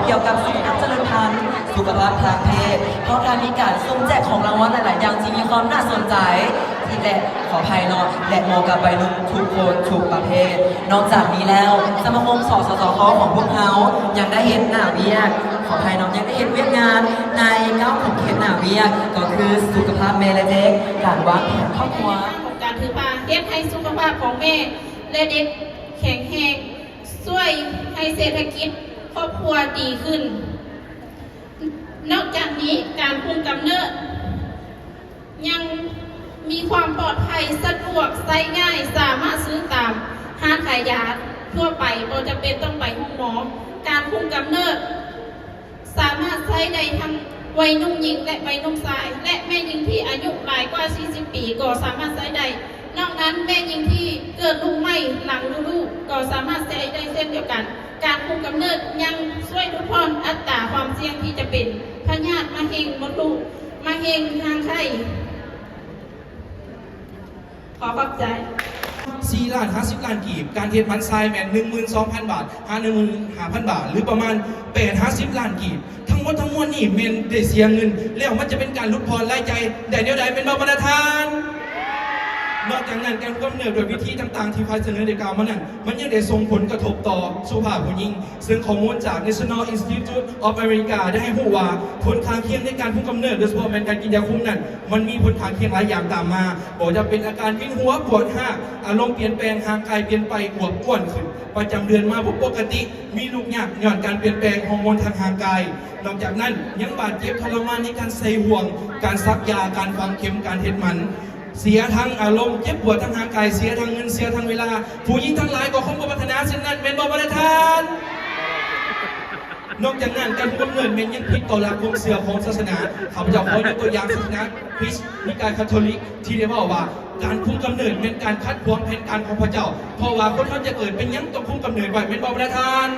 ກ່ຽວກັບສຸຂະພາບຈະເລີນພັນ, ສຸຂະພາບທາງເພດ, ເຮົາໄດ້ມີການຊຸ່ມແຈກຂອງລາງວັນຫຼາຍໆຢ່າງທີ່ມີຄວາມໜ້າສົນໃຈ ແລະ ຂໍອະໄພເນາະ ແລະ ເໝາະກັບໄວໜຸ່ມທຸກຄົນທຸກປະເພດ. ນອກຈາກນີ້ແລ້ວ ສະມາຄົມ ສສຈຂ ຂອງພວກເຮົາຍັງໄດ້ເຮັດໜ້າວຽກ, ຂໍອະໄພເນາະ, ຍັງໄດ້ເຮັດວຽກງານໃນກ້າວຂອງເຂດໜ້າວຽກ ກໍຄືສຸຂະພາບແມ່ ແລະ ເດັກ, ການວາງແຜນຄອບຄົວ. ຂອງການຖືພາເຮັດໃຫ້ສຸຂະພາບຂອງແມ່ ແລະ ເດັກແຂງແຮງ, ຊ່ວຍໃຫ້ເສດຖະກິດຄອບຄົວດີຂຶ້ນ. ນອກຈາກນີ້ ການຄຸມກຳເນີດຍັງມີຄວາມປອດໄພ, ສະດວກ, ໃຊ້ງ່າຍ, ສາມາດຊື້ຕາມຮ້ານຂາຍຢາທົ່ວໄປ, ບໍ່ຈຳເປັນຕ້ອງໄປໂຮງໝໍ. ການຄຸມກຳເນີດ ສາມາດໃຊ້ໄດ້ທັງໄວໜຸ່ມຍິງ ແລະ ໄວໜຸ່ມຊາຍ ແລະ ແມ່ຍິງທີ່ອາຍຸຫຼາຍກວ່າສີ່ສິບປີກໍສາມາດໃຊ້ໄດ້. ນອກນັ້ນ ແມ່ຍິງທີ່ເກີດລູກໃໝ່ຫຼັງມີລູກກໍສາມາດໃຊ້ໄດ້ເຊັ່ນດຽວກັນ. ການຄຸມກຳເນີດຍັງຊ່ວຍຫຼຸດຜ່ອນອັດຕາຄວາມສ່ຽງທີ່ຈະເປັນພະຍາດມະເຮັງມົດລູກ, ມະເຮັງຮັງໄຂ່. ຂໍຂອບໃຈ. ສີ່ລ້ານຫ້າສິບລ້ານກີບ, ການເຮັດໝັນຊາຍແມ່ນໜຶ່ງໝື່ນສອງພັນບາດ ຫາ ໜຶ່ງໝື່ນຫ້າພັນບາດ ຫຼື ປະມານແປດຫາສິບລ້ານກີບ. ທັງໝົດທັງມວນນີ້ແມ່ນໄດ້ເສຍເງິນ ແລ້ວມັນຈະເປັນການຫຼຸດຜ່ອນລາຍຈ່າຍໄດ້ແນວໃດ ແມ່ນບໍ່ບັນດາທ່ານ? ນອກຈາກນັ້ນ ການກຳເນີດດ້ວຍວິທີຕ່າງໆທີ່ຝ່າຍສະເໜີໄດ້ກ່າວມານັ້ນ ມັນຍັງໄດ້ສົ່ງຜົນກະທົບຕໍ່ສຸຂະພາບຜູ້ຍິງ. ເຊິ່ງຂໍ້ມູນຈາກ National Institute of America ໄດ້ໃຫ້ຮູ້ວ່າ ຜົນຂ້າງຄຽງໃນການຄຸມກຳເນີດ ໂດຍສະເພາະແມ່ນການກິນຢາຄຸມນັ້ນ ມັນມີຜົນຂ້າງຄຽງຫຼາຍຢ່າງຕາມມາ, ບໍ່ວ່າຈະເປັນອາການຫວິນຫົວ, ປວດຮາກ, ອາລົມປ່ຽນແປງ, ຮ່າງກາຍປ່ຽນໄປ, ອວບອ້ວນຂຶ້ນ, ປະຈຳເດືອນມາບໍ່ປົກກະຕິ, ມີລູກຍາກຍ້ອນການປ່ຽນແປງຮໍໂມນທາງຮ່າງກາຍ. ນອກຈາກນັ້ນ ຍັງບາດເຈັບທໍລະມານໃນການໃສ່ຫ່ວງ, ການສັກຢາ, ການຝັງເຂັມ, ການເຮັດໝັນ. ເສຍທັງອາລົມ, ເຈັບປວດທາງຮ່າງກາຍ, ເສຍທັງເງິນ, ເສຍທັງເວລາ. ຜູ້ຍິງທັງຫຼາຍກໍຄົງບໍ່ປາດຖະໜາເຊັ່ນນັ້ນ, ແມ່ນບໍ່ບັນດາທ່ານ? ນອກຈາກນັ້ນ, ການຄຸມກຳເນີດແມ່ນຍັງຜິດຕໍ່ຫຼັກຄວາມເຊື່ອຂອງສາສະໜາ. ຂ້າພະເຈົ້າຂໍຍົກຕົວຢ່າງສາສະໜາຄຣິສ, ນິກາຍຄາໂທລິກ ທີ່ໄດ້ເວົ້າວ່າ ການຄຸມກຳເນີດແມ່ນການຂັດຂວາງແຜນການຂອງພະເຈົ້າ, ເພາະວ່າຄົນເຮົາຈະເກີດເປັນຫຍັງຕ້ອງຄຸມກຳເນີດໄວ້, ແມ່ນບໍ່ບັນດາທ່ານ?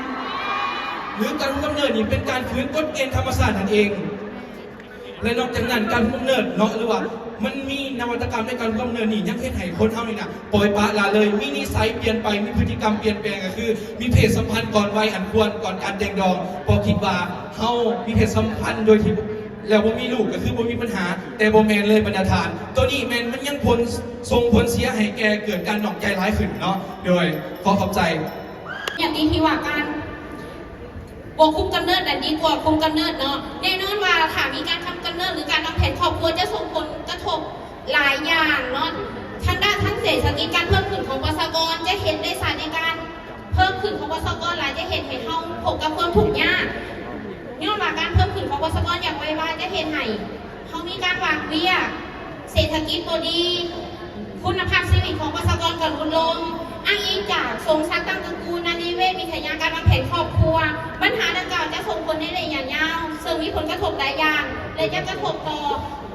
ຫຼື ການຄຸມກຳເນີດນີ້ເປັນການຝືນກົດເກນທຳມະຊາດນັ້ນເອງ. ແລະ ນອກຈາກນັ້ນ ການຄຸມກຳເນີດເນາະ ຫຼືວ່າມັນມີນະວັດຕະກຳໃນການຄຸມກຳເນີດນີ້ ຍັງເຮັດໃຫ້ຄົນເຮົານີ້ນະ ປ່ອຍປະລະເລີຍ, ມີນິໄສປ່ຽນໄປ, ມີພຶດຕິກຳປ່ຽນແປງ, ກໍຄືມີເພດສຳພັນກ່ອນໄວອັນຄວນ, ກ່ອນການແຕ່ງດອງ, ເພາະຄິດວ່າເຮົາມີເພດສຳພັນໂດຍທີ່ ແລ້ວບໍ່ມີລູກ ກໍຄືບໍ່ມີບັນຫາ, ແຕ່ບໍ່ແມ່ນເລີຍບັນດາທ່ານ. ໂຕນີ້ແມ່ນມັນຍັງຜົນ ສົ່ງຜົນເສຍໃຫ້ແກ່ເກີດການນອກໃຈຫຼາຍຂຶ້ນເນາະ. ໂດຍ ຂໍຂອບໃຈ. ຢ່າງທີ່ ທີ່ວ່າການ ບໍ່ຄຸມກຳເນີດນັ້ນດີກວ່າຄຸມກຳເນີດເນາະ. ແນ່ນອນວ່າຖ້າມີການຄຸມກຳເນີດ ຫຼື ການວາງແຜນຄອບຄົວ ຈະສົ່ງຜົນກະທົບຫຼາຍຢ່າງເນາະ. ທາງດ້ານທາງເສດຖະກິດ, ການເພີ່ມຂຶ້ນຂອງປະຊາກອນ ຈະເຮັດໄດ້ສານໃນການເພີ່ມຂຶ້ນຂອງປະຊາກອນຫຼາຍ ຈະເຮັດໃຫ້ເຮົາພົບກັບຄວາມທຸກຍາກ. ຍ້ອນວ່າການເພີ່ມຂຶ້ນຂອງປະຊາກອນຢ່າງໄວວາ ຈະເຮັດໃຫ້ ເຮົາມີການວາງວຽກ, ເສດຖະກິດບໍ່ດີ, ຄຸນນະພາບຊີວິດຂອງປະຊາກອນກໍຫຼຸດລົງ. ອ້າງອີງຈາກສົງສັກຕັ້ງຕະກູນ, ນາລີເວດ, ວິທະຍາການວາງແຜນຄອບຄົວ, ບັນຫາດັ່ງກ່າວຈະສົ່ງຜົນໃນໄລຍະຍາວ, ເຊິ່ງມີຜົນກະທົບຫຼາຍຢ່າງ ແລະ ຈະກະທົບຕໍ່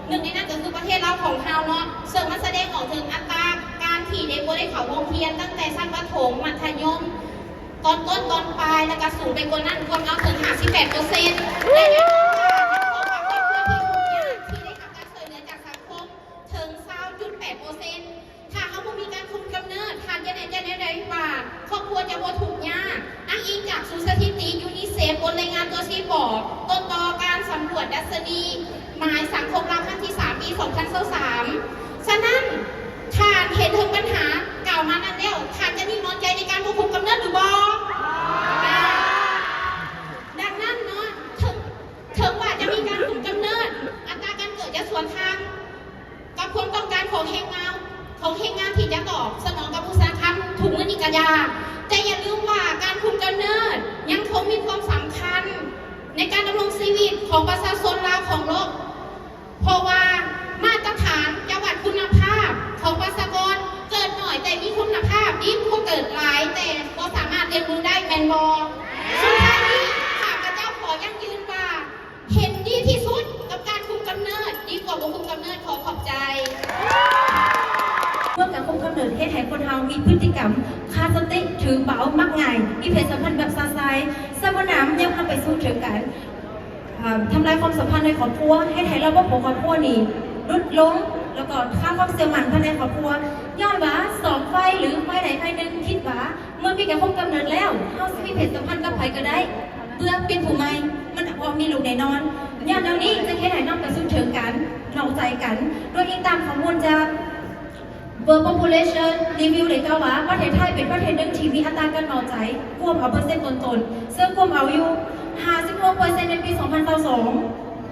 ໜຶ່ງໃນນັ້ນກໍຄືປະເທດລາວຂອງເຮົາເນາະ, ເຊິ່ງມັນສະແດງອອກເຖິງອັດຕາການທີ່ເດັກບໍ່ໄດ້ເຂົ້າໂຮງຮຽນຕັ້ງແຕ່ຊັ້ນປະຖົມ, ມັດທະຍົມ, ຕອນຕົ້ນ, ຕອນປາຍ ແລະ ກະສູງໄປກວ່ານັ້ນ ກວມເອົາເຖິງຫ້າສິບແປດເປີເຊັນ ແລະ ຍັງພົບວ່າຍັງພົບວ່າຄອບຄົວທີ່ທຸກຍາກທີ່ໄດ້ຮັບການຊ່ວຍເຫຼືອຈາກສັງຄົມເຖິງຊາວຈຸດແປດເປີເຊັນ. ຖ້າເຮົາບໍ່ມີການຄຸມກຳເນີດ, ທ່ານຈະແນ່ໃຈແນວໃດວ່າຄອບຄົວຈະບໍ່ທຸກຍາກ? ອ້າງອີງຈາກສູນສະຖິຕິຢູນິເຊັບ, ບົດລາຍງານຕົວຊີ້ບອກ, ຕົ້ນຕໍການສຳຫຼວດດັດຊະນີ ໝາຍສັງຄົມລາວຄັ້ງທີສາມ ປີສອງພັນຊາວສາມ. ສະນັ້ນ, ທ່ານເຫັນເຖິງບັນຫາກ່າວມານັ້ນແລ້ວ, ທ່ານຈະນິ່ງນອນໃຈໃນການບໍ່ຄຸມກຳເນີດຫຼືບໍ່? ດັ່ງນັ້ນເນາະ, ເຖິງ, ເຖິງວ່າຈະມີການຄຸມກຳເນີດ, ອັດຕາການເກີດຈະສວນທາງກັບຄວາມຕ້ອງການຂອງແຮງງານ, ຂອງແຮງງານທີ່ຈະຕອບສະໜອງກັບອຸດສາຫະກຳທຸກມື້ນີ້ກໍຕາມ, ແຕ່ຢ່າລືມວ່າການຄຸມກຳເນີດຍັງຄົງມີຄວາມສຳຄັນໃນການດຳລົງຊີວິດຂອງປະຊາຊົນລາວຂອງໂລກ. ເພາະວ່າມາດຕະຖານຈະວັດຄຸນນະພາບຂອງປະຊາກອນ ເກີດໜ້ອຍແຕ່ມີຄຸນນະພາບດີກວ່າເກີດຫຼາຍແຕ່ບໍ່ສາມາດລ້ຽງດູໄດ້ ແມ່ນບໍ່? ສຸດທ້າຍນີ້ ຂ້າພະເຈົ້າຂໍຢັ້ງຢືນວ່າເຫັນດີທີ່ສຸດກັບການຄຸມກຳເນີດ ດີກວ່າບໍ່ຄຸມກຳເນີດ. ຂໍຂອບໃຈ. ເມື່ອການຄຸມກຳເນີດເຮັດໃຫ້ຄົນເຮົາມີພຶດຕິກຳຂາດສະຕິ, ຖືເບົາ, ມັກງ່າຍ, ມີເພດສຳພັນແບບຊະຊາຍ, ສະບໍ່ໜຳຍັງນຳໄປສູ່ເຖິງການ ອ່າ ທຳລາຍຄວາມສຳພັນໃນຄອບຄົວ, ເຮັດໃຫ້ລະບົບຂອງຄອບຄົວນີ້ຫຼຸດລົງ, ແລ້ວກໍຂາດຄວາມເຊື່ອໝັ້ນພາຍໃນຄອບຄົວ, ຍ້ອນວ່າສອງຝ່າຍ ຫຼື ຝ່າຍໃດຝ່າຍໜຶ່ງຄິດວ່າ ເມື່ອມີການຄຸມກຳເນີດແລ້ວ ເຮົາຊິມີເພດສຳພັນກັບໃຜກໍໄດ້, ເບື່ອເປັນຜູ້ໃໝ່, ມີລູກແນ່ນອນ. ຍ້ອນແນວນີ້ຈຶ່ງເຮັດໃຫ້ນຳໄປສູ່ເຖິງການນອກໃຈກັນ. ໂດຍອີງຕາມຂໍ້ມູນຈາກ World Population Review ໄດ້ກ່າວວ່າ ປະເທດໄທເປັນປະເທດໜຶ່ງທີ່ມີອັດຕາການນອກໃຈກວມເອົາເປີເຊັນຕົ້ນໆ ເຊິ່ງກວມເອົາຢູ່ຫ້າສິບຫົກເປີເຊັນໃນປີສອງພັນຊາວສອງ.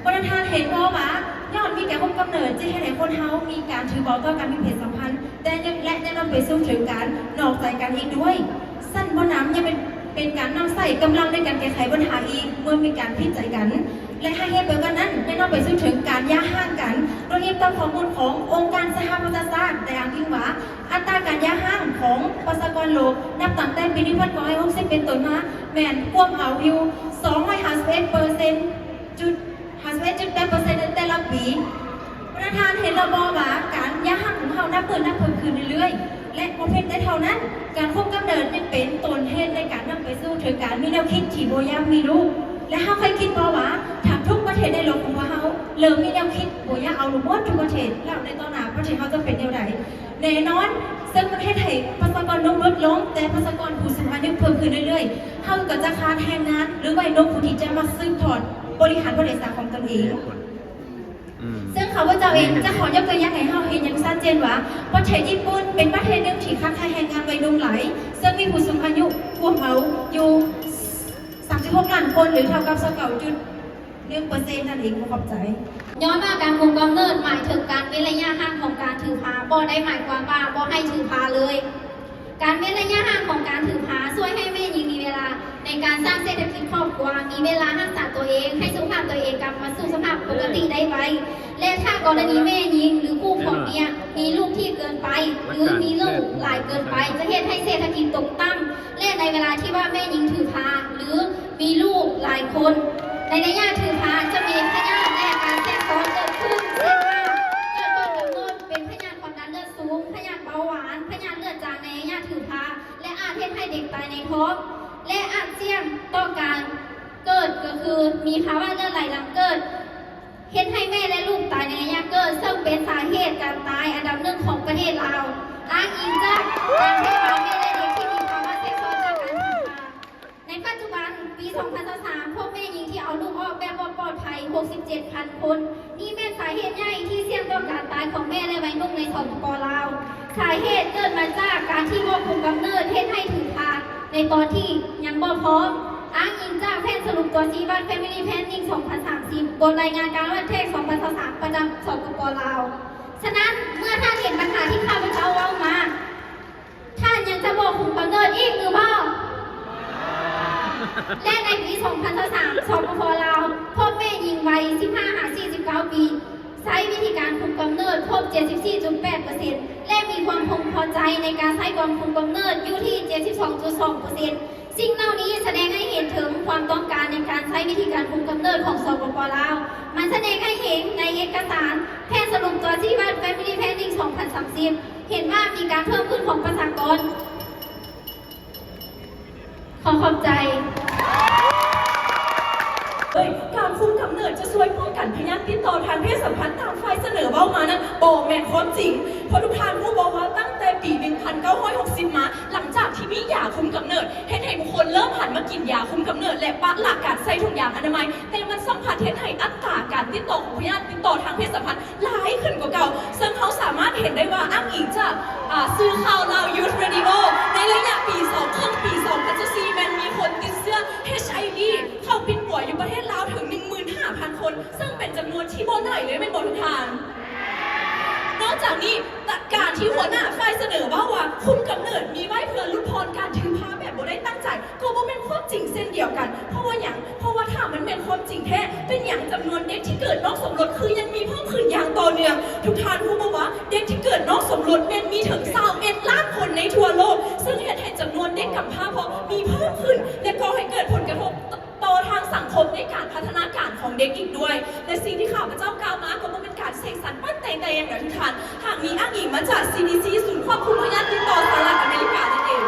ບໍ່ທັນເຫັນບໍ່ວ່າ ຍ້ອນມີການຄຸມກຳເນີດຈຶ່ງເຮັດໃຫ້ຄົນເຮົາມີການຖືເບົາຕໍ່ການມີເພດສຳພັນ ແຕ່ຍັງ ແລະ ຍັງນຳໄປສູ່ເຖິງການນອກໃຈກັນອີກດ້ວຍ. ຊັ້ນບໍ່ນຳ ຍັງເປັນ ເປັນການນຳໃຊ້ກຳລັງໃນການແກ້ໄຂບັນຫາອີກ ເມື່ອມີການຜິດໃຈກັນ ແລະ ໃຫ້ເຫດດຽວກັນນັ້ນ ຍັງນຳໄປສູ່ເຖິງການຢ່າຮ້າງກັນ. ໂດຍອີງຕາມຂໍ້ມູນຂອງອົງການສະຫະປະຊາຊາດ ໄດ້ອ້າງອີງວ່າ ອັດຕາການຢ່າຮ້າງຂອງປະຊາກອນໂລກ ນັບຕັ້ງແຕ່ປີໜຶ່ງພັນເກົ້າຮ້ອຍຫົກສິບເປັນຕົ້ນມາ ແມ່ນກວມເອົາຢູ່ສອງຮ້ອຍຫ້າສິບເອັດເປີເຊັນ ຈຸດ ຫ້າສິບເອັດຈຸດແປດເປີເຊັນໃນແຕ່ລະປີ. ທ່ານເຫັນແລ້ວບໍ່ວ່າ ການຢ່າຮ້າງຂອງເຮົານັບມື້ນັບເພີ່ມຂຶ້ນເລື້ອຍໆ ແລະ ບໍ່ພຽງແຕ່ເທົ່ານັ້ນ, ການຄຸມກຳເນີດຍັງເປັນຕົ້ນເຫດໃນການນຳໄປສູ່ເຖິງການມີແນວຄິດທີ່ບໍ່ຢາກມີລູກ. ແລະ ເຮົາເຄີຍຄິດບໍ່ວ່າ ຖ້າທຸກປະເທດໃນໂລກຂອງພວກເຮົາເລີ່ມມີແນວຄິດບໍ່ຢາກເອົາລູກໝົດທຸກປະເທດ ແລ້ວໃນຕໍ່ໜ້າປະເທດເຮົາຈະເປັນແນວໃດ? ແນ່ນອນ, ເຊິ່ງມັນເຮັດໃຫ້ປະຊາກອນໜຸ່ມຫຼຸດລົງ, ແຕ່ປະຊາກອນຜູ້ສູງອາຍຸເພີ່ມຂຶ້ນເລື້ອຍໆ, ເຮົາກໍຈະຂາດແຮງງານ ຫຼື ໄວໜຸ່ມຜູ້ທີ່ຈະມາສືບທອດບໍລິຫານປະເທດຊາດຂອງຕົນເອງ. ອືມ ເຊິ່ງຂ້າພະເຈົ້າເອງຈະຂໍຍົກຕົວຢ່າງໃຫ້ເຮົາເຫັນຢ່າງຊັດເຈນວ່າ ປະເທດຍີ່ປຸ່ນເປັນປະເທດໜຶ່ງທີ່ຂາດແຄນແຮງງານໄວໜຸ່ມຫຼາຍ, ເຊິ່ງມີຜູ້ສູງອາຍຸກວມເອົາຢູ່ສາມສິບຫົກລ້ານຄົນ ຫຼື ເທົ່າກັບຊາວເກົ້າຈຸດ ໜຶ່ງເປີເຊັນນັ້ນເອງ. ຂໍຂອບໃຈ. ຍ້ອນວ່າການຄຸມກຳເນີດໝາຍເຖິງການເວັ້ນໄລຍະຫ່າງຂອງການຖືພາ, ບໍ່ໄດ້ໝາຍຄວາມວ່າບໍ່ໃຫ້ຖືພາເລີຍ. ການເວັ້ນໄລຍະຫ່າງຂອງການຖືພາຊ່ວຍໃຫ້ແມ່ຍິງມີເວລາໃນການສ້າງເສດຖະກິດຄອບຄົວ, ມີເວລາຮັກສາຕົວເອງ, ໃຫ້ສຸຂະພາບຕົວເອງກັບມາສູ່ສະພາບປົກກະຕິໄດ້ໄວ. ແລະ ຖ້າກໍລະນີແມ່ຍິງ ຫຼື ຄູ່ຄອງເມຍມີລູກທີ່ເກີນໄປ ຫຼື ມີລູກຫຼາຍເກີນໄປ, ຈະເຮັດໃຫ້ເສດຖະກິດຕົກຕ່ຳ. ແລະ ໃນເວລາທີ່ວ່າແມ່ຍິງຖືພາ ຫຼື ມີລູກຫຼາຍຄົນ ໃນໄລຍະຖືພາຈະມີພະຍາດ ແລະ ການແຊກຊ້ອນເກີດຂຶ້ນ ເຊັ່ນວ່າ ເກີດກ່ອນກຳນົດ ເປັນພະຍາດຄວາມດັນເລືອດສູງ, ພະຍາດເບົາຫວານ, ພະຍາດເລືອດຈາງໃນໄລຍະຖືພາ ແລະ ອາດເຮັດໃຫ້ເດັກຕາຍໃນທ້ອງ ແລະ ອາດສ່ຽງຕໍ່ການເກີດ ກໍຄືມີພາວະເລືອດໄຫຼຫຼັງເກີດ ເຮັດໃຫ້ແມ່ ແລະ ລູກຕາຍໃນໄລຍະເກີດ, ເຊິ່ງເປັນສາເຫດການຕາຍອັນດັບໜຶ່ງຂອງປະເທດລາວ, ອ້າງອີງຈາກການໃຊ້ພາແມ່ ແລະ ເດັກທີ່ມີພາວະແຊກຊ້ອນຈາກການຖືພາ. ໃນປັດຈຸບັນ, ປີສອງພັນຊາວສາມ ພວກແມ່ຍິງທີ່ເອົາລູກອອກແບບບໍ່ປອດໄພ ຫົກສິບເຈັດພັນຄົນ. ນີ້ແມ່ນສາເຫດໃຫຍ່ທີ່ສ່ຽງຕໍ່ການຕາຍຂອງແມ່ ແລະ ໄວໜຸ່ມໃນ ສປປ ລາວ. ສາເຫດເກີດມາຈາກການທີ່ບໍ່ຄຸມກຳເນີດ ເຮັດໃຫ້ຖືພາໃນຕອນທີ່ຍັງບໍ່ພ້ອມ, ອ້າງອີງຈາກແຜນສະຫຼຸບຕົວຊີ້ວັດ Family Planning ສອງພັນສາມສິບ, ບົດລາຍງານການວັດແທກ ສອງພັນຊາວສາມ ປະຈຳ ສປປ ລາວ. ສະນັ້ນ, ເມື່ອທ່ານເຫັນບັນຫາທີ່ຂ້າພະເຈົ້າເວົ້າມາ, ທ່ານຍັງຈະບໍ່ຄຸມກຳເນີດອີກຫຼືບໍ່? ແລະ ໃນປີສອງພັນຊາວສາມ ສປປ ລາວ ພວກແມ່ຍິງໄວ ສິບຫ້າ ຫາ ສີ່ສິບເກົ້າ ປີ ໃຊ້ວິທີການຄຸມກຳເນີດຄົບ ເຈັດສິບສີ່ຈຸດແປດເປີເຊັນ ແລະ ມີຄວາມເພິ່ງພໍໃຈໃນການໃຊ້ການຄຸມກຳເນີດຢູ່ທີ່ ເຈັດສິບສອງຈຸດສອງເປີເຊັນ. ສິ່ງເຫຼົ່ານີ້ສະແດງໃຫ້ເຫັນເຖິງຄວາມຕ້ອງການໃນການໃຊ້ວິທີການຄຸມກຳເນີດຂອງ ສປປ ລາວ. ມັນສະແດງໃຫ້ເຫັນໃນເອກະສານແຜນສະຫຼຸບຕົວຊີ້ວັດ Family Planning ສອງພັນສາມສິບ ເຫັນວ່າມີການເພີ່ມຂຶ້ນຂອງປະຊາກອນ. ຂໍຂອບໃຈ. ເອີຍ, ການຄຸມກຳເນີດຈະຊ່ວຍປ້ອງກັນພະຍາດຕິດຕໍ່ທາງເພດສຳພັນຕາມຝ່າຍສະເໜີເວົ້າມານັ້ນ ບໍ່ແມ່ນຄວາມຈິງ. ເພາະທຸກທ່ານຮູ້ບໍ່ວ່າ ຕັ້ງແຕ່ປີໜຶ່ງພັນເກົ້າຮ້ອຍຫົກສິບມາ, ຫຼັງຈາກທີ່ມີຢາຄຸມກຳເນີດ ເຮັດໃຫ້ບຸກຄົນເລີ່ມຫັນມາກິນຢາຄຸມກຳເນີດ ແລະ ປະລະການໃສ່ຖົງຢາງອະນາໄມ, ແຕ່ມັນຊໍ້າພັດເຮັດໃຫ້ອັດຕາການຕິດຕໍ່ຂອງພະຍາດຕິດຕໍ່ທາງເພດສຳພັນ ຫຼາຍຂຶ້ນກວ່າເກົ່າ, ເຊິ່ງເຮົາສາມາດເຫັນໄດ້ວ່າ ອ້າງອີງຈາກ ອາ ສື່ຂ່າວລາວ Youth Radio ໃນໄລຍະປີສອງ ເຄິ່ງປີສອງພັນຊາວສີ່ ແມ່ນມີຄົນຕິດເຊື້ອ ເອດ ເຂົ້າປິ່ນປົວຢູ່ປະເທດລາວເຖິງ ໜຶ່ງໝື່ນຫ້າພັນຄົນ, ເຊິ່ງເປັນຈຳນວນທີ່ບໍ່ໜ້ອຍເລີຍ ແມ່ນບໍ່ທຸກທ່ານ? ນອກຈາກນີ້, ການທີ່ຫົວໜ້າຝ່າຍສະເໜີເວົ້າວ່າ ຄຸມກຳເນີດມີໄວ້ເພື່ອຫຼຸດຜ່ອນການຖືພາແບບບໍ່ໄດ້ຕັ້ງໃຈ ກໍບໍ່ແມ່ນຄວາມຈິງເຊັ່ນດຽວກັນ. ເພາະວ່າຫຍັງ? ເພາະວ່າຖ້າມັນແມ່ນຄວາມຈິງແທ້, ເປັນຫຍັງຈຳນວນເດັກທີ່ເກີດນອກສົມລົດຄືຍັງມີເພີ່ມຂຶ້ນຢ່າງຕໍ່ເນື່ອງ? ທຸກທ່ານຮູ້ບໍ່ວ່າ ເດັກທີ່ເກີດນອກສົມລົດແມ່ນມີເຖິງຊາວເອັດລ້ານຄົນໃນທົ່ວໂລກ, ເຊິ່ງເຮັດໃຫ້ຈຳນວນເດັກກຳພ້າເພາະມີເພີ່ມຂຶ້ນ ແລະ ກໍ່ໃຫ້ເກີດຜົນກະທົບ ຕໍ່ທາງສັງຄົມໃນການພັດທະນາການຂອງເດັກອີກດ້ວຍ. ແລະ ສິ່ງທີ່ຂ້າພະເຈົ້າກ່າວມາກໍບໍ່ແມ່ນການເສກສັນປັ້ນແຕ່ງແຕ່ຢ່າງໃດທຸກທ່ານ, ຫາກມີອ້າງອີງມາຈາກ CDC ສູນຄວບຄຸມພະຍາດຕິດຕໍ່ສະຫະລັດອາເມລິການັ້ນເອງ.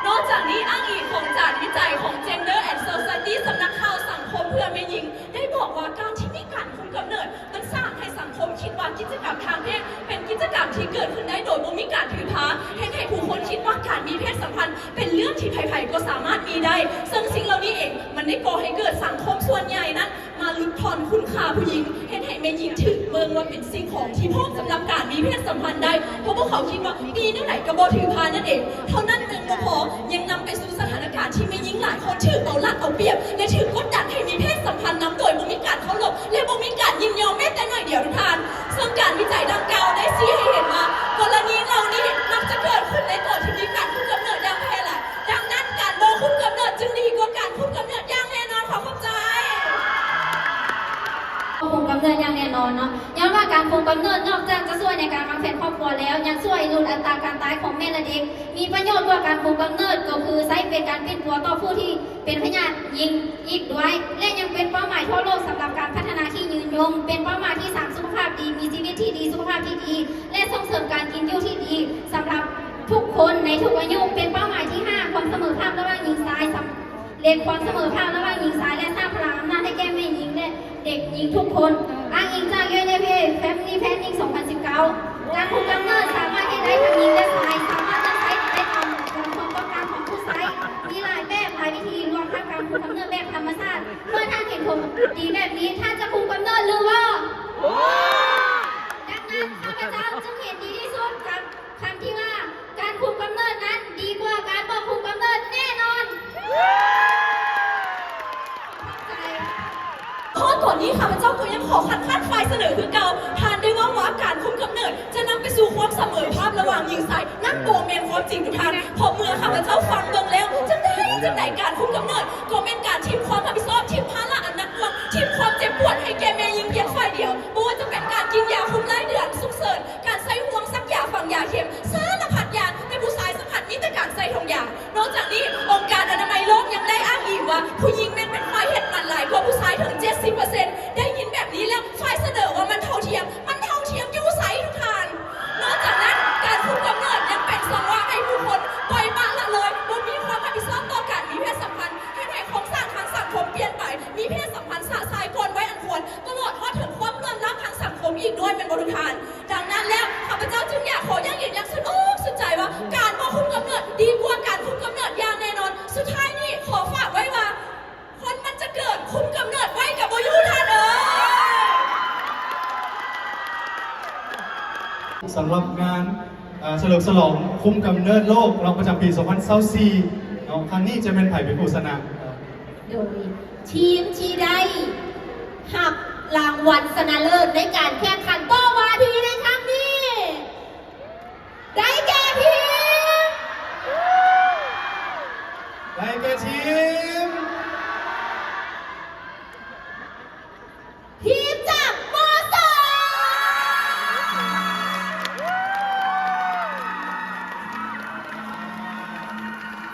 ນອກຈາກນີ້, ອ້າງອີງຂອງຈາກວິໄຈຂອງ Gender and Society ສຳນັກຂ່າວສັງຄົມເພື່ອແມ່ຍິງ ໄດ້ບອກວ່າ ການທີ່ມີການຄຸມກຳເນີດ ມັນສ້າງໃຫ້ສັງຄົມຄິດວ່າກິດຈະກຳທາງເພດເປັນກິດຈະກຳທີ່ເກີດຂຶ້ນໄດ້ໂດຍບໍ່ມີການຖືພາ, ເຮັດໃຫ້ຜູ້ຄົນຄິດວ່າການມີເພດສຳພັນເປັນເລື່ອງທີ່ໃຜໆກໍສາມາດມີໄດ້, ເຊິ່ງສິ່ງເຫຼົ່ານີ້ເອງມັນ ໄດ້ກໍ່ໃຫ້ເກີດສັງຄົມສ່ວນໃຫຍ່ນັ້ນມາຫຼຸດຜ່ອນຄຸນຄ່າຜູ້ຍິງ, ເຮັດໃຫ້ແມ່ຍິງຖືກເບິ່ງວ່າເປັນສິ່ງຂອງທີ່ພ້ອມສຳລັບການມີເພດສຳພັນໄດ້, ເພາະພວກເຂົາຄິດວ່າມີແນວໃດກໍບໍ່ຖືຜ່ານນັ້ນເອງ. ເທົ່ານັ້ນຍັງບໍ່ພໍ, ຍັງນຳໄປສູ່ສະຖານະການທີ່ແມ່ຍິງຫຼາຍຄົນຖືກເອົາລັດເອົາປຽບ ແລະ ຖືກກົດດັນໃຫ້ມີເພດສຳພັນນຳໂດຍບໍ່ມີການເຄົາລົບ ແລະ ບໍ່ມີການຍິນຍອມແມ້ແຕ່ໜ້ອຍດຽວ, ທຸກທ່ານ. ເຊິ່ງການວິໄຈດັ່ງກ່າວໄດ້ຊີ້ໃຫ້ເຫັນວ່າ ກໍລະນີເຫຼົ່ານີ້ມັກຈະເກີດຂຶ້ນໃນຕົວທີ່ມີການຄຸມກຳເນີດຢ່າງແຜ່ຫຼາຍ. ດັ່ງນັ້ນ, ການບໍ່ຄຸມກຳເນີດຈຶ່ງດີກວ່າການຄຸມກຳເນີດຢ່າງແນ່ນອນ. ຂໍຂອບໃຈ. ຄວບຄຸມກຳເນີດຢ່າງແນ່ນອນເນາະ, ຍ້ອນວ່າການຄຸມກຳເນີດນອກຈາກຈະຊ່ວຍໃນການວາງແຜນຄອບຄົວແລ້ວ, ຍັງຊ່ວຍຫຼຸດອັດຕາການຕາຍຂອງແມ່ ແລະ ເດັກ. ມີປະໂຫຍດກວ່າການຄຸມກຳເນີດກໍຄືໃຊ້ເປັນການປິ່ນປົວຕໍ່ຜູ້ທີ່ເປັນພະຍາດຍິງອີກດ້ວຍ ແລະ ຍັງເປັນເປົ້າໝາຍທົ່ວໂລກສຳລັບການພັດທະນາທີ່ຍືນຍົງ, ເປັນເປົ້າໝາຍທີ່ສາມສຸຂະພາບດີ, ມີຊີວິດທີ່ດີ, ສຸຂະພາບທີ່ດີ ແລະ ສົ່ງເສີມການກິນຢູ່ທີ່ດີສຳລັບທຸກຄົນໃນທຸກອາຍຸ, ເປັນເປົ້າໝາຍທີ່ຫ້າຄວາມສະເໝີພາບລະຫວ່າງຍິງຊາຍສຳ ເລັດຄວາມສະເໝີພາບລະຫວ່າງຍິງຊາຍ ແລະ ສ້າງພະລັງອຳນາດໃຫ້ແກ່ແມ່ຍິງ ແລະ ເດັກຍິງທຸກຄົນ. ອ້າງອີງຈາກ ຢູເອັນເອ Family Planning ສອງພັນສິບເກົ້າ, ການຄຸມກຳເນີດສາມາດເຮັດໄດ້ທັງຍິງ ແລະ ຊາຍ, ສາມາດເລືອກໃຊ້ໄດ້ຕາມຄວາມຕ້ອງການຂອງຜູ້ໃຊ້. ມີຫຼາຍແບບ, ຫຼາຍວິທີ, ລວມທັງການຄຸມກຳເນີດແບບທຳມະຊາດ. ເມື່ອທ່ານເຫັນຜົນດີແບບນີ້, ທ່ານຈະຄຸມກຳເນີດຫຼືບໍ່? ດັ່ງນັ້ນ, ຂ້າພະເຈົ້າຈຶ່ງເຫັນດີທີ່ສຸດກັບ ຄຳທີ່ວ່າການຄຸມກຳເນີດນັ້ນດີກວ່າການບໍ່ຄຸມກຳເນີດແນ່ນອນ. ຂໍຂອບໃຈ. ເພາະຕອນນີ້ຂ້າພະເຈົ້າກໍຍັງຂໍຄັດຄ້ານຝ່າຍສະເໜີຄືເກົ່າ. ທ່ານໄດ້ເວົ້າວ່າການຄຸມກຳເນີດຈະນຳໄປສູ່ຄວາມສະເໝີພາບລະຫວ່າງຍິງຊາຍ. ນັ້ນບໍ່ແມ່ນຄວາມຈິງ, ທຸກທ່ານ. ເພາະເມື່ອຂ້າພະເຈົ້າຟັງເບິ່ງແລ້ວ, ຈັ່ງໃດ ຈັ່ງໃດການຄຸມກຳເນີດກໍແມ່ນການຖິ້ມຄວາມຮັບຜິດຊອບ, ຖິ້ມພາລະອັນໜັກໜ່ວງ, ຖິ້ມຄວາມເຈັບປວດໃຫ້ແກ່ແມ່ຍິງພຽງຝ່າຍດຽວ. ບໍ່ວ່າຈະເປັນການກິນຢາຄຸມລາຍເດືອນສຸກເສີນ, ການໃສ່ຫ່ວງສັກຢາຝັງຢາເຂັມ, ສາລະພັດຢ່າງ, ແຕ່ຜູ້ຊາຍສຳຄັນມີແຕ່ການໃສ່ຖົງຢາ. ນອກຈາກນີ້, ອົງການອະນາໄມໂລກຍັງໄດ້ອ້າງອີງວ່າ ຜູ້ຍິງແມ່ນເປັນຝ່າຍເຮັດມັນຫຼາຍກວ່າຜູ້ຊາຍເຖິງເຈັດສິບເປີເຊັນ. ໄດ້ຍິນແບບນີ້ແລ້ວ, ຝ່າຍສະເໜີວ່າມັນເທົ່າທຽມ, ມັນເທົ່າທຽມຢູ່ໃສ, ທຸກທ່ານ? ນອກຈາກນັ້ນ, ການຄຸມກຳເນີດຍັງເປັນຊ່ອງວ່າງໃຫ້ຜູ້ຄົນປ່ອຍປະລະເລີຍ, ບໍ່ມີຄວາມຮັບຜິດຊອບຕໍ່ການມີເພດສຳພັນ, ເຮັດໃຫ້ໂຄງສ້າງທາງສັງຄົມປ່ຽນໄປ, ມີເພດສຳພັນຊະຊາຍກ່ອນໄວອັນຄວນ, ຕະຫຼອດຮອດເຖິງຄວາມເຫຼືອມລ້ຳທາງສັງຄົມອີກດ້ວຍ, ແມ່ນບໍ່ ທຸກທ່ານ? ດັ່ງນັ້ນແລ້ວ, ຂ້າພະເຈົ້າຈຶ່ງຢາກຂໍຢັ້ງຢືນຢ່າງສຸດອົກສຸດໃຈວ່າ ການບໍ່ຄຸມກຳເນີດດີກວ່າການຄຸມກຳເນີດຢ່າງແນ່ນອນ. ສຸດທ້າຍນີ້ ຂໍຝາກໄວ້ວ່າ ຄົນມັນຈະເກີດ, ຄຸມກຳເນີດໄວ້ກໍບໍ່ຢູ່, ທ່ານເອີຍ. ສຳລັບງານ ເອີ ສະເຫຼີມສະຫຼອງຄຸມກຳເນີດໂລກເນາະ ປະຈຳປີສອງພັນຊາວສີ່ເນາະ, ຄັ້ງນີ້ຈະແມ່ນໃຜເປັນຜູ້ຊະນະ? ໂດຍທີມທີ່ໄດ້ຮັບລາງວັນຊະນະເລີດໃນການແຂ່ງຂັນໂຕ້ວາທີໃນຄັ້ງນີ້ ໄດ້ແກ່ທີມ ໄດ້ແກ່ທີມ ທີມຈາກ ມ.ສອງ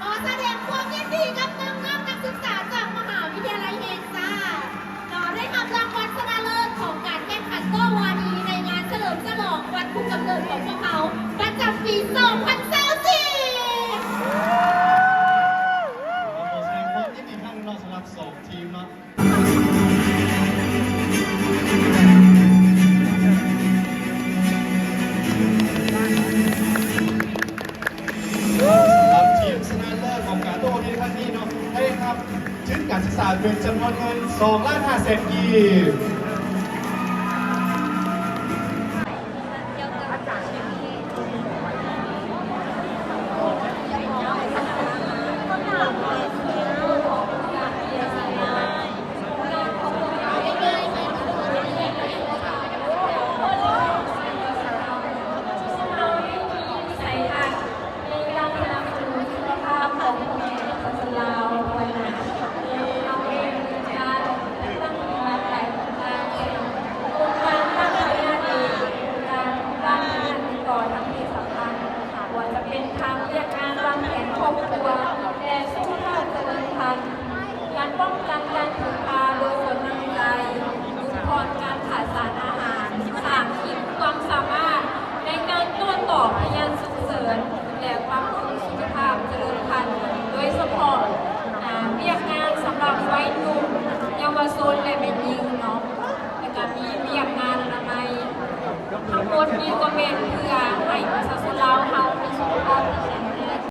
ຂໍສະແດງຄວາມຍິນດີກັບນ້ອງໆນັກສຶກສາຈາກມະຫາວິທະຍາໄລແຫ່ງຊາດ ເນາະ ໄດ້ຮັບລາງວັນຊະນະເລີດຂອງການແຂ່ງຂັນໂຕ້ວາທີໃນງານສະເຫຼີມສະຫຼອງວັນຄຸມກຳເນີດຂອງພວກເຮົາ ປະຈຳປີສອງພັນຊາວສີ່. ຂໍສະແດງຄວາມຍິນດີອີກຄັ້ງໜຶ່ງເນາະ ສຳລັບສອງທີມເນາະ. ສຳລັບທີມຊະນະເລີດຂອງການໂຕ້ວາທີຄັ້ງນີ້ເນາະ ໄດ້ຮັບທຶນການສຶກສາເປັນຈຳນວນເງິນສອງລ້ານຫ້າແສນກີບ. ບໍ່ວ່າຈະເປັນທາງວຽກງານວາງແຜນຄອບຄົວ ແລະ ສຸຂະພາບຈະເລີນພັນ, ການປ້ອງກັນການຖືພາໂດຍຄົນນຳໃຈ, ຫຼຸດຜ່ອນການຂາດສານອາຫານ, ສ້າງຂີດຄວາມສາມາດໃນການໂຕ້ຕອບພະຍາດສຸກເສີນ ແລະ ປັບປຸງສຸຂະພາບຈະເລີນພັນ, ໂດຍສະເພາະ ອາ ວຽກງານສຳລັບໄວໜຸ່ມ, ເຍົາວະຊົນ ແລະ ແມ່ຍິງເນາະ. ແລ້ວກະມີວຽກງານອະນາໄມ ທັງໝົດນີ້ກໍແມ່ນເພື່ອໃຫ້ປະຊາຊົນລາວເຮົາ